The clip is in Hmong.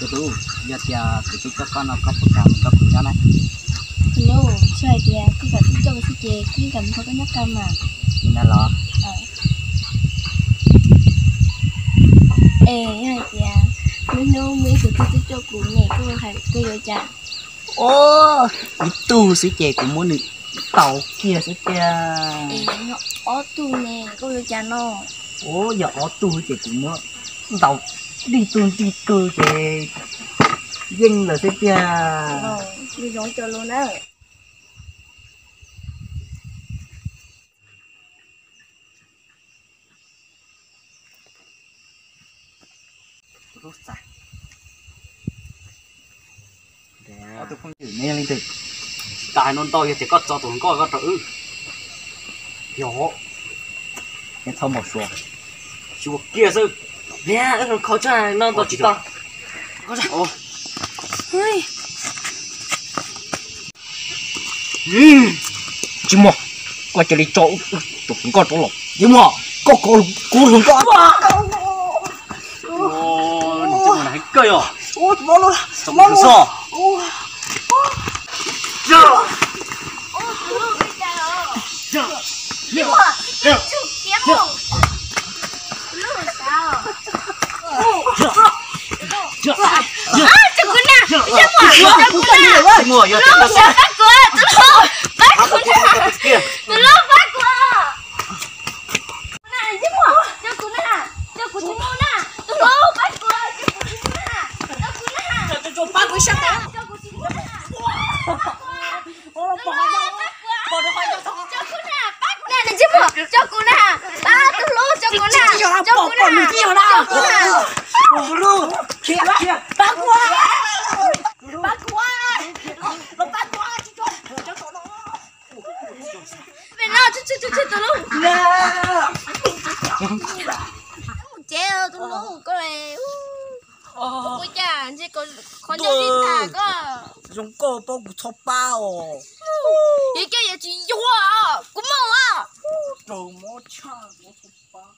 Tus tub, yog tias kuv twb coj koj no koj puas kam mus nrog kuv nyob na? Tus tub, tsis hais tias koj kam twb coj kuv xwb ces kuv yeej kam mus nrog koj nyob kawg mas. Li ntawd los? Es yog hais tias hnub hnub muaj ib tug twg twb coj kuv ne, koj hais koj yuav cas? Ib tug xwb ces kuv muab nws ntaus kiag xwb tiag. Es yog ob tug ne, koj yuav cas no? Ua yog ob tug ces kuv muab ntaus nrig tug nrig tug ces yeej lawm xwb tiag. Zoo cov lus na. Ob tug phooj ywg ne, leej twg? Tsis tas hais no ntau, yog tias koj tso tus hluas nkauj ko rau wb, yog, txhob npau suav, xyuas kiag xwb. Niag wb hluas nkauj tso no ntau tsis tau. Tsis muaj, koj cia li tso tus hluas nkauj rov los. Tsis muaj, koj kov kuv hluas nkauj. Koj yog Tus hlub, pab kuv na, tus hlub, pab kuv na, tus hlub, pab kuv. Cov kuv na, cov kuv tsis mus na, tus hlub, pab kuv, cov kuv tsis mus na, cov kuv na, cov kuv tsis mus na. Cov kuv na, pab kuv na, cov kuv na, pab tus hlub, cov kuv na, cov kuv na, cov kuv na. Pab kuv, pab kuv, pab kuv. Pem no, tus hlub. Ces tus hlub koj, ua cas ntshe qhov ncauj li tas koj. Zoo koj paub kuv txhob pab os. Yog koj yuav tsis yuav, kuv mus os. Raug mob tshaj, kuv txhob pab.